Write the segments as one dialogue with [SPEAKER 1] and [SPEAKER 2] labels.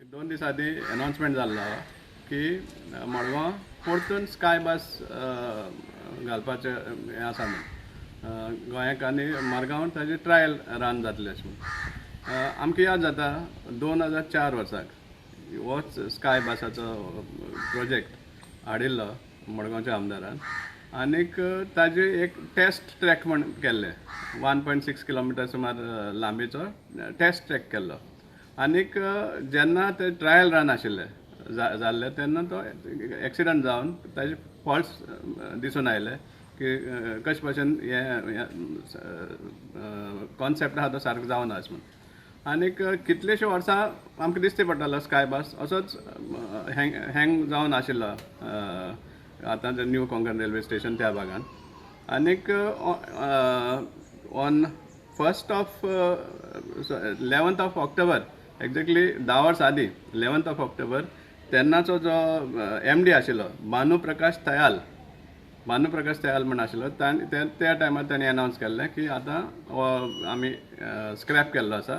[SPEAKER 1] 2 दीस आदीं अनाउन्समेंट जाल्लो की मडगांव परतून स्काय बस घालपाचें हें आसा म्हूण गोंयाक आनी मडगांव ताजें ट्रायल रन जातलें अशें म्हूण. आमकां याद जाता 2004 वर्साक होच स्काय बसाचो प्रोजेक्ट हाडिल्लो मडगांवच्या आमदारान आनीक ताजे एक टेस्ट ट्रॅक म्हण केल्लें 1.6 किलोमिटर सुमार लांबीचो टेस्ट ट्रॅक केल्लो आनीक जेन्ना ते ट्रायल रन आशिल्ले जाल्ले तेन्ना तो एक्सिडंट जावन ताजे फॉल्ट्स दिसून आयले की कशे भशेन हें कॉन्सेप्ट आहा तो सारको जावना अशें म्हूण. आनीक कितलेशीं वर्सां आमकां दिसती पडटालो स्काय बस असोच हँग जावन आशिल्लो आतां न्यू कोंकण रेल्वे स्टेशन त्या भागान. आनीक on 11th of October exactly 10 वर्सां आदीं 11th of October तेन्नाचो जो एम डी आशिल्लो भानु प्रकाश थयाल म्हण आशिल्लो, त्या टायमार ताणें अनावन्स केल्लें की आतां हो आमी स्क्रॅप केल्लो आसा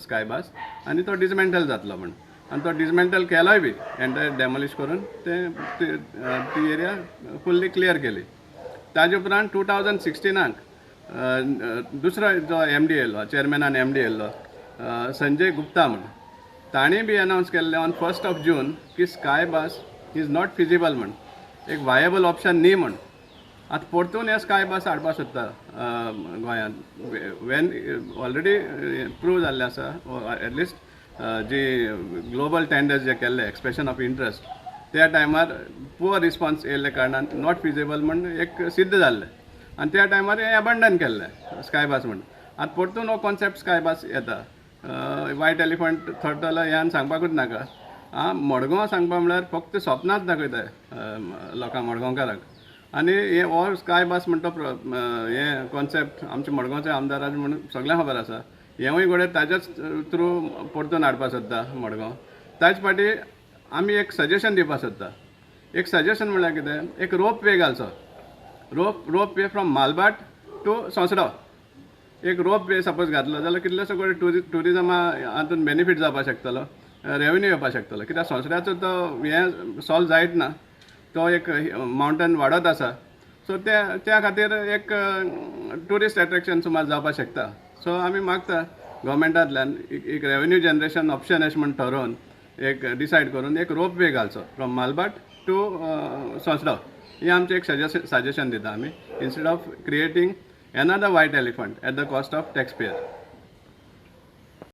[SPEAKER 1] स्काय बस आनी तो डिजमेंटल जातलो म्हण. आनी तो डिजमेंटल केलोय बी एंटायर डेमोलिश करून ते ती एरिया फुल्ली क्लियर केली. ताजे उपरांत 2016 दुसरो जो एम डी येयलो, चेअरमॅनान एम डी येयल्लो संजय गुप्ता म्हण, ताणें बी अनावन्स केल्लें ऑन 1st of June की sky bus is not feasible म्हण, एक वायबल ऑप्शन न्ही म्हण. आतां परतून हे स्काय बस हाडपाक सोदता गोंयांत when already prove जाल्लें आसा एटलिस्ट जी ग्लोबल टेंडर्स जे केल्ले एक्सप्रेशन ऑफ इंट्रस्ट त्या टायमार पुअर रिस्पॉन्स येयल्ल्या कारणान not feasible म्हण एक सिद्ध जाल्लें आनी त्या टायमार हें एबंडन केल्लें स्काय बस म्हण. आतां परतून हो कॉन्सेप्ट स्काय बस येता. वायट एलिफंट थरतलो हें आनी सांगपाकूच नाका. आं, मडगांव सांगपा म्हळ्यार फक्त सपनांच दाखयता लोकांक मडगांवकारांक. आनी हे हो स्काय बस म्हणटा हें कॉन्सेप्ट आमच्या मडगांवच्या आमदाराक म्हण सगळ्यांक खबर आसा. हेंवूय घडये ताज्याच थ्रू परतून हाडपाक सोदता मडगांव. ताचे फाटी आमी एक सजेशन दिवपाक सोदता. एक सजेशन म्हणल्यार कितें, एक रोप वे घालचो, rope way from Malbhat to Sonsoddo. एक रोप वे सपोज घातलो जाल्यार कितलेसो कडेन ट्युरिजमा हातून बेनिफीट जावपाक शकतलो, रेवेन्यू येवपाक शकतलो. कित्याक सोंसड्याचो तो हें सॉल्व जायत ना, तो एक मावंटन वाडत आसा. सो त्या खातीर एक ट्युरिस्ट एट्रेक्शन सुमार जावपाक शकता. सो आमी मागता गव्हर्मेंटांतल्यान एक रेवेन्यू जनरेशन ऑप्शन अशें म्हण ठरोवन एक डिसायड करून एक रोप वे घालचो फ्रॉम मालभाट टू सोंसडो. हें आमचें एक सजेशन दिता आमी instead of creating another white elephant at the cost of tax payer.